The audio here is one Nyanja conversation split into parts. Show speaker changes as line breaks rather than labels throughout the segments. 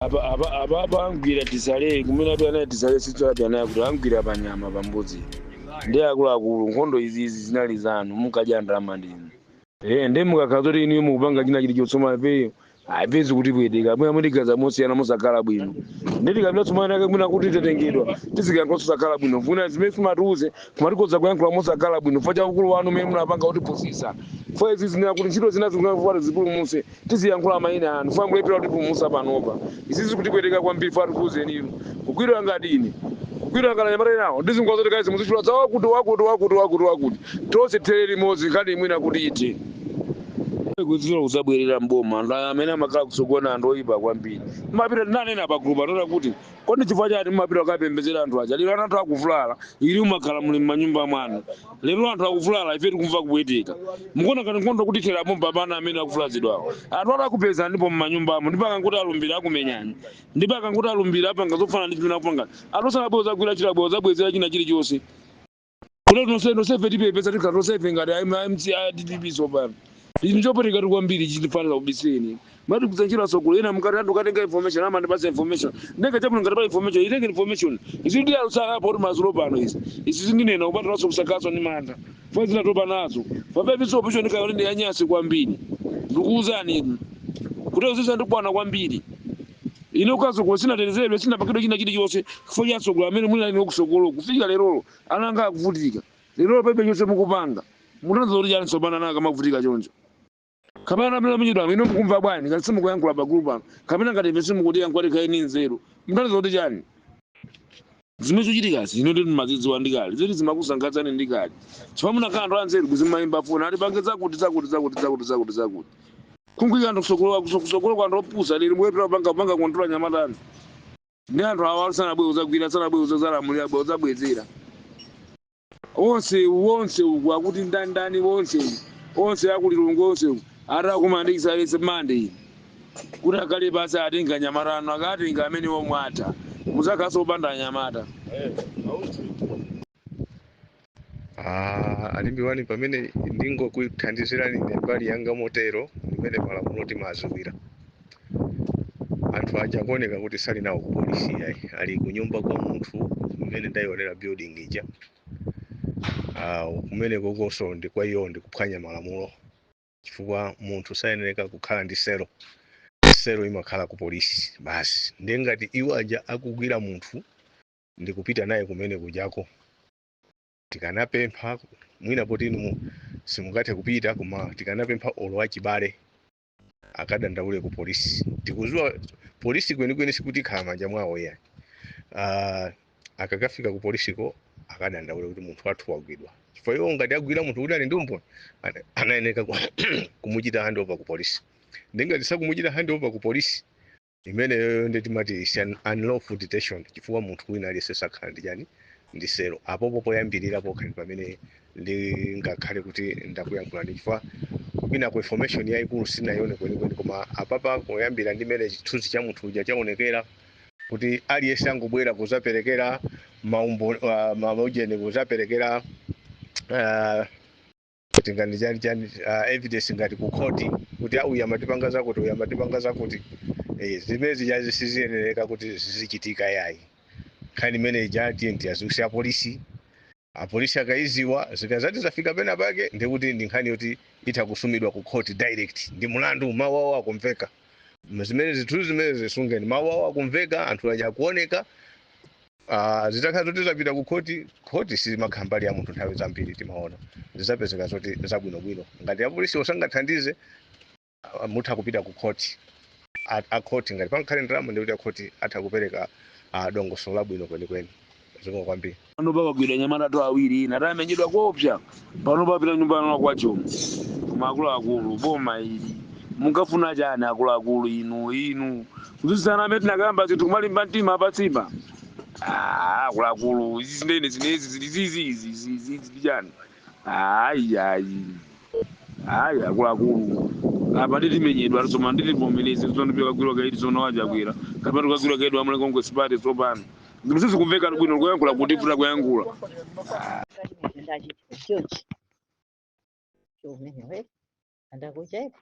Apa apa apa apa angwira tisale kumene api anayi tisale sitso api anayi kuti angwira panyama pambudzi. Ndi akuluakulu, nkhondo izizi zinali zanu, munkadya ndalama ndinu. Ndi mukakhala zoti inu mukupanga china chilichonse mapeyo apezi kuti pweteka mwina mutigaza mosiyana mosakhala bwino. Ndi tikapita tsopano mwina kuti tatengedwa tizikayankhula mosakhala bwino, funa zimene simatiuze koma tikhoza kuyankhula mosakhala bwino chifukwa cha ukulu wanu umene munapanga kutipusisa. Chifukwa izi zinena kuti ntchito zina zikufunika zipulumuse, tiziyankhula mayina anu, chifukwa mukulephera kutipulumusa panopa. Izi zikutipweteka kwambiri, chifukwa tikuwuzeni inu kugwidwa ngati ine, kugwidwa ngati anyamata enawo, ndizingwa zoti kazi muzitchula za wakuti wakuti wakuti wakuti wakuti, tonse tithere limodzi, nkhani mwina kuti ithe. Kudzula kuzabwerera mboma, anthu amene amakhala kutsogolo anthu oyipa kwambiri. Mumapita, ndinanena pa group anena kuti kodi chifukwa chani mumapita kukapembedzera anthu aja? Lero anthu akuvulala, ili mumakhala muli m'manyumba mwanu. Lero anthu akuvulala, ife tikumva kupweteka. Mukuona ngati nkhondo kuti ithera pompa amene akuvulazidwawo? Anthu atakupeza ndipo m'manyumbamo, ndipo akanguti alumbira akumenyani, ndipo akanguti alumbira apanga zofanana ndi zimene akupanga. Anthu osanabwera zagwira chilabwera zabwezera china chilichonse. Kuti nonse nonsefe tipepesa, tikhala tonsefe ngati MC a DPP tsopano. Ichi nchopweteka kwambiri, ichi ndifanira kubiseni. Mati kusankhira sokolo ena mukati anthu katenga information, amandipasa information. Ndenge chabwino ngati pa information, itenge information. Izi ndi alusaka apo kuti madzulo pano izi. Izi zindinena kupatulaso kusakaso ndi mantha. Fwa zinatopa nazo. Papepi opposition ndikaona ndi yanyasi kwambiri. Ndikuwuzani inu. Kuti uzisa ndikwana kwambiri. Ine ukazokolo sinatetezedwe, sinapangidwe china chilichonse chifukwa cha sokolo amene muli nani kusokolo kufika lerolo ananga akuvutika. Lerolo palibe chonse mukupanga. Mutanza kuti chani tsopano ananga amavutika choncho? Kapena amene amenyedwa ino mukumva bwanji ngati simukuyankhula pa group pano? Kapena ngati ife simukutiyankhula tikhale ndi nzeru. Mutanza kuti chani? Zimene zochitikazi ino ndi mazidziwa ndikale, zoti zimakusangatsani ndikale. Chifukwa munakhala anthu anzeru kuzimayimba foni ati pange zakuti zakuti zakuti zakuti zakuti zakuti. Kunkwika anthu kusokolo kusokolo kwa anthu opusa, lero mukuyepera kupanga control anyamatani. Ndi anthu awa sanabwere kuzagwira, sanabwere kuzalamulira, bwera kuzabwezera. Onse wonse uku akuti ndani wonse uku onse akulilongwe onse uku atakumana ndi chisalese mande iyi kuti akhale pasi atenga anyamata anu, akatenga amene omwe atha muzakhaso opanda anyamata.
Ah, alimbiwani pamene ndingokuthandizirani ine mbali yanga motero ndimene malamulo timaziwira. Anthu aja akuoneka kuti sali nawo ku polisi yayi, ali kunyumba kwa munthu mmene ndayionera building ija. Ah, kumene kokonso ndi kwa iwo ndikuphwanya malamulo chifukwa munthu sayenereka kukhala ndi selo. Selo imakhala ku polisi basi. Ndiye ngati iwo aja akugwira munthu ndikupita naye kumene kujako, tikanapempha mwina poti inu simungathe kupita, koma tikanapempha olo achibale akadandaule ku polisi. Tikuziwa polisi kwenikweni sikuti ikhala manja mwawo iyayi. Akakafika ku polisiko akadandaule kuti munthu wathu wagwidwa, chifukwa iwo ngati agwira munthu kuti ali ndi umboni anayeneka kumuchita handover ku polisi. Ndingati sakumuchita handover ku polisi, imeneyo ndi timati is an unlawful detention, chifukwa munthu wina aliyense sakhala ndi chani, ndi selo. Apopo poyambirira pokha ndi pamene ndingakhale kuti ndakuyankhula, ndi chifukwa kwina ku information yayikulu sinayione kwenikweni, koma apapa poyambira ndi mmene chithunzi cha munthu uja chaonekera kuti aliyense angobwera kuzaperekera maumbo maujeni kuzaperekera tingani chani chani evidence ngati ku court kuti uyu amatipanga zakuti, uyu amatipanga zakuti. Zimene zijazi siziyenereka kuti zizichitika yayi. Nkhani imene ija tiye tiyaziwise apolisi. Apolisi akayiziwa, zikazati zafika pena pake, ndikuti ndi nkhani yoti itha kusumidwa ku court direct, ndi mulandu. Mawu awo akumveka, zimene zithunzi zimene zisungeni, mawu awo akumveka, anthu aja akuoneka. Zitakhala zoti zapita ku khoti, khoti sizimakhala mbali ya munthu nthawi zambiri timaona zizapezeka zoti zabwinobwino. Ngati apolisi osangathandize, mutha kupita ku khoti. A khoti ngati pangakhale ndalama, ndikuti akhoti atha kupereka dongosolo labwino kwenikweni. Zikomo kwambiri.
Pano pakagwidwa anyamata atu awiri ina atamenyedwa kopsa, pano papita nyumba yanu kwa Jomo. Koma akuluakulu, boma ili munkafuna chani? Akuluakulu inu, inu kuzuzana amene tinakamba zinthu kumalimba mtima apatsipa. Ah, akuluakulu, izi zindene zinezi zili zizi izi izi izi zili chani? Ayi ayi ayi, akuluakulu, apa nditimenyedwa tsopano, nditivomereze tsopano, pikagwirwa kaidi tsono wachakwera kapena tukagwirwa kaidi wa Malawi Congress Party tsopano. Zinthu sizikumveka bwino, kuyankhula kuti futa kuyankhula.
Ndachita chochi chomenewe andakucha ife.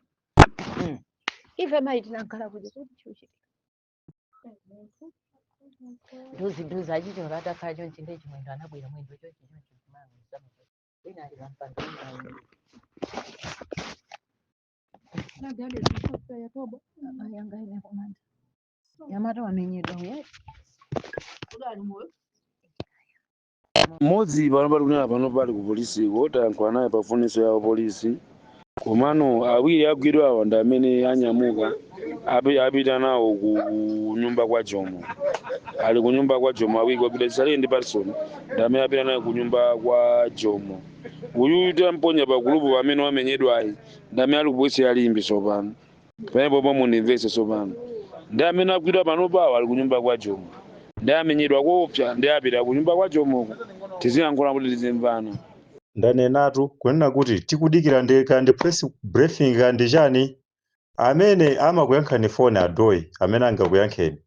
Ife mayi tinakhala kuti kuti chuchitika. Duzi duzi achichora atakhala chonchi ndi Chimwendo anabwera Mwendo chonchi chonchi kumanga. Wina ali pampando, wina ali
Yanga ine kumanda. Nyamata wamenyedwa uya.
Mmodzi pano pali kunena pano pali ku polisiko, tayankhula naye pa foniso ya polisi. Komano awiri agwidwa awa ndi amene anyamuka apita nawo ku nyumba kwa Jomo. Ali ku nyumba kwa Jomo awiri kwagwidwa, Chisale ndi Patson, ndi amene apita naye ku nyumba kwa Jomo. Uyuyu tamponya pa gulupu pamene wamenyedwayi ndi amene ali ku polisi ya Limbe tsopano. Pamenepo pomwe mundimvetse tsopano, ndi amene agwidwa panopawo ali ku nyumba kwa Jomo, ndi amenyedwa koopsa, ndi apita ku nyumba kwa Jomoko. Tiziyankhula kuti tizimvana.
Ndanenatu kunena kuti tikudikira ndi kandi press briefing kandi chani. Amene amakuyankhani foni, adoyi amene angakuyankheni,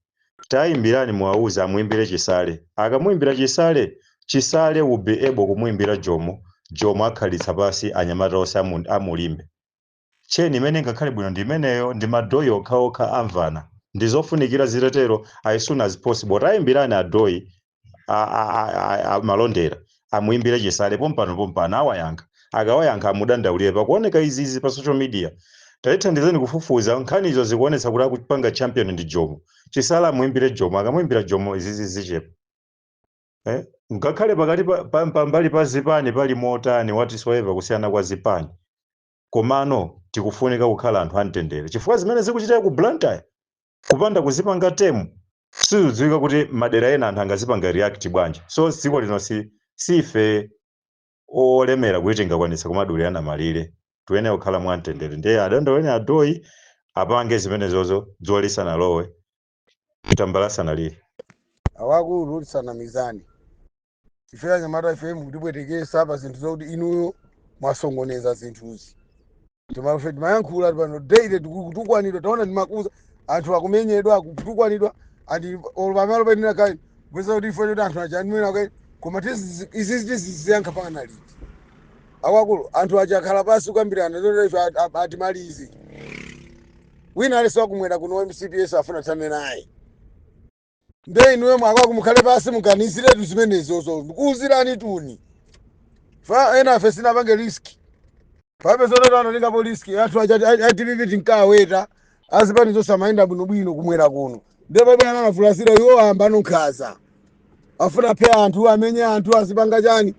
tayimbirani, muwauze amuimbire Chisale. Akamuimbira Chisale, Chisale will be able kumuimbira Jomo. Jomo akhalitsa pasi anyamata onse amulimbe cheni imene ngakhale bwino ndi imeneyo, ndi madoyi okhaokha amvana. Ndi zofunikira zitetero as soon as possible. Tayimbirani adoyi amalondera amuimbire Chisale pompano pompano, awayankha. Akawayankha, amudandaulire pakuoneka izizi pa social media. Tayithandizeni kufufuza nkhanizo, zikuonetsa kuti akupanga champion ndi Jomo. Chisale amuimbire Jomo. Akamuimbira Jomo, izizi zichepa, eh? Ngakhale pakati pambali pa zipani pali motani, whatsoever kusiyana kwa zipani, komano tikufunika kukhala anthu amtendere, chifukwa zimene zikuchitika ku Blantyre, kupanda kuzipanga temu, sizidziwika kuti madera ena anthu angazipanga react bwanji. So dziko lino si ife olemera kuti tingakwanitse kumadulirana malire. Tiyenera kukhala mwamtendere. Ndiye adandauleni adoyi apange zimenezozo dzuwa lisanalowe, tambala sanalire.
Awakulu, tisanamizane. Ife anyamata, ife mukutibwetekesa pa zinthu zokuti inuyo mwasongoneza zinthuzi. Timafe timayankhula pano daily, tikutukwanidwa. Taona, ndimakuza anthu akumenyedwa, akutukwanidwa, andi olo pamalo penina kai kupeza kuti ife choti anthu aja andimena kai. Koma izizi tiziziyankha pakana liti, awakulu? Anthu aja akhala pasi kukambirana zoti ife atimalize. Wina aliso akumwera kuno MCPS afuna tithane naye. Nde inuyo mwakwaku mukhale pasi, muganiziretu zimenezozo. Ndikuwuzirani tuni fa ena afe sinapange risk pape zototo anotengapo risk. Anthu aja aTPP tinkaweta, azipani zonse amayenda bwinobwino kumwera kuno. Nde pape ananavulasira iwo amba anonkhaza, afuna aphe anthu, amenye anthu, azipanga chani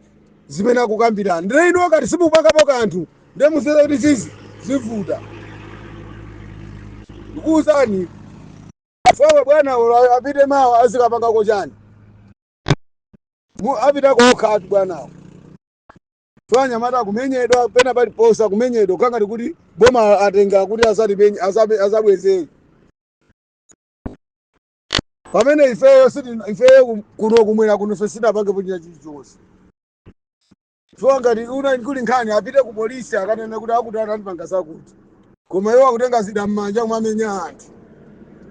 zimene akukambirana. Nde inuyo kati simupangapo kanthu, nde musere kuti zizi zivuta. Ndikuwuzani fawe bwana, ulo apite mawa azikapangako chani? Apita kokha atu bwanawo. Anyamata akumenyedwa pena paliponse, akumenyedwa kangati kuti boma atenga kuti asatimenye, azabwezere pamene ifeyo ifeyo kuno kumwera kuno ife sinapange china chilichonse. So ngati una kuli nkhani, apite ku polisi akanene kuti akuti anandipanga zakuti. Koma iwo akutenga zida m'manja kumamenya anthu.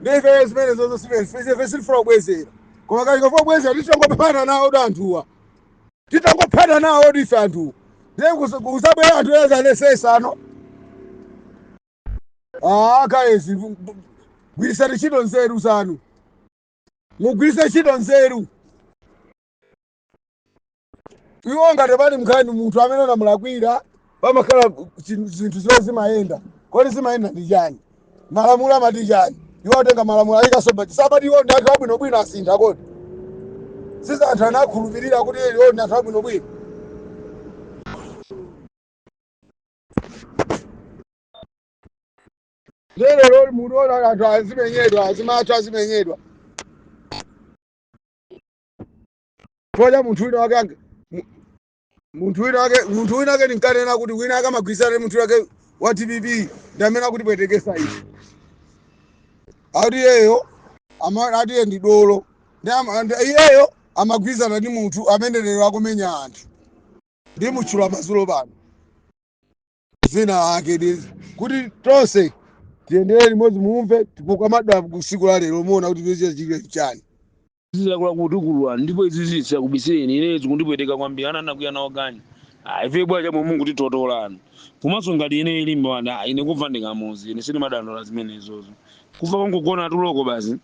Ndi ifeyo zimene zozo ife sitifuna kubwezera, koma kali kafuna kubwezera, titangophana nawo da anthuwa, titangophana nawo ife anthu. Ndiye kusabwera anthu ezalesesano. Ah, guys, gwirisani ntchito nzeru zanu, mugwirise ntchito nzeru. Iwo ngati pali mnkhani, munthu amene anamulakwira, pamakhala zinthu zimene zimayenda. Kodi zimayenda ndi chani? Malamulo amati chani? Iwo atenga malamulo ayikasoba sabati. Iwo ndi anthu abwinobwino, asintha kodi? Sisi anthu anakhulupirira kuti iwo ndi anthu abwinobwino. Lero loli munthu anthu azimenyedwa, azimathu azimenyedwa chifukwa munthu wina wake munthu wina wake ninkanena kuti wina akamagwirizana ndi munthu wake wa DPP ndi amene akutipwetekesa ife. Ati iyeyo ati iye ndi dolo, ndi iyeyo amagwirizana ndi munthu amene lero akumenya anthu. Ndi mutchula madzulo pano zina ake ndi kuti tonse tiyendere limodzi, mumve tikukamadwa tsiku la lero, muona kuti tichite chani.
Zizakula kutukulwa ndipo izi zisakubisireni, ine zikundipweteka kwambiri. Ana anakwiya nawo ganyu. Ah, ife bwa chamwe Mungu titotolano komanso ngati ine ilimbe wanda. Ah, ine kufa ndikamuzi, ine sindimadandaula zimenezozo. Kufa kungogona tuloko basi.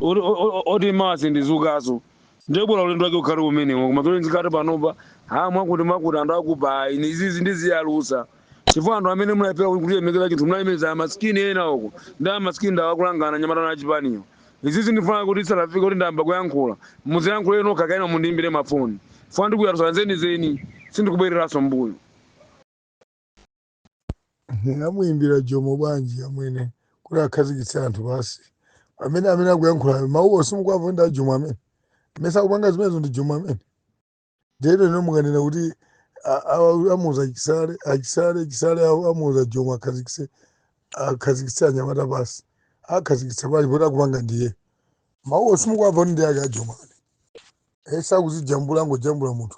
Oti mawa sindizukaso, ndebwera ulendo wake ukhale umenewo. Koma zoti nzikati panopa ha mwakuti mwakuti anthu akuba, ine izizi ndiziyalusa, chifukwa anthu amene munapera kulemekeza chinthu munalemekeza amasikini ena uko ndi amasikini ndawakulangana nyamata na chipaniyo. Izizi ndifuna kuti isanafike kuti ndayamba kuyankhula, muziyankhula eno kakaina, mundiimbire mafoni funa ndikuyalusa zenizeni, sindikubwereranso mbuyo.
Amuyimbira Jomo bwanji amwene kuti akhazikitse anthu pasi, amene amene akuyankhula mawuwo simukuwamva ndi aJomo amene mesa akupanga zimenezo ndi Jomo amene. Ndiyeno ino mukanena kuti amuuza Chisale, aChisale, Chisale amuuza Jomo akhazikitse anyamata pasi, akhazikitsa bwanji poti akupanga ndiye? Mawuwo simukuwamva kuti ndi ake aJomo amene esa akuzijambula, angojambula munthu.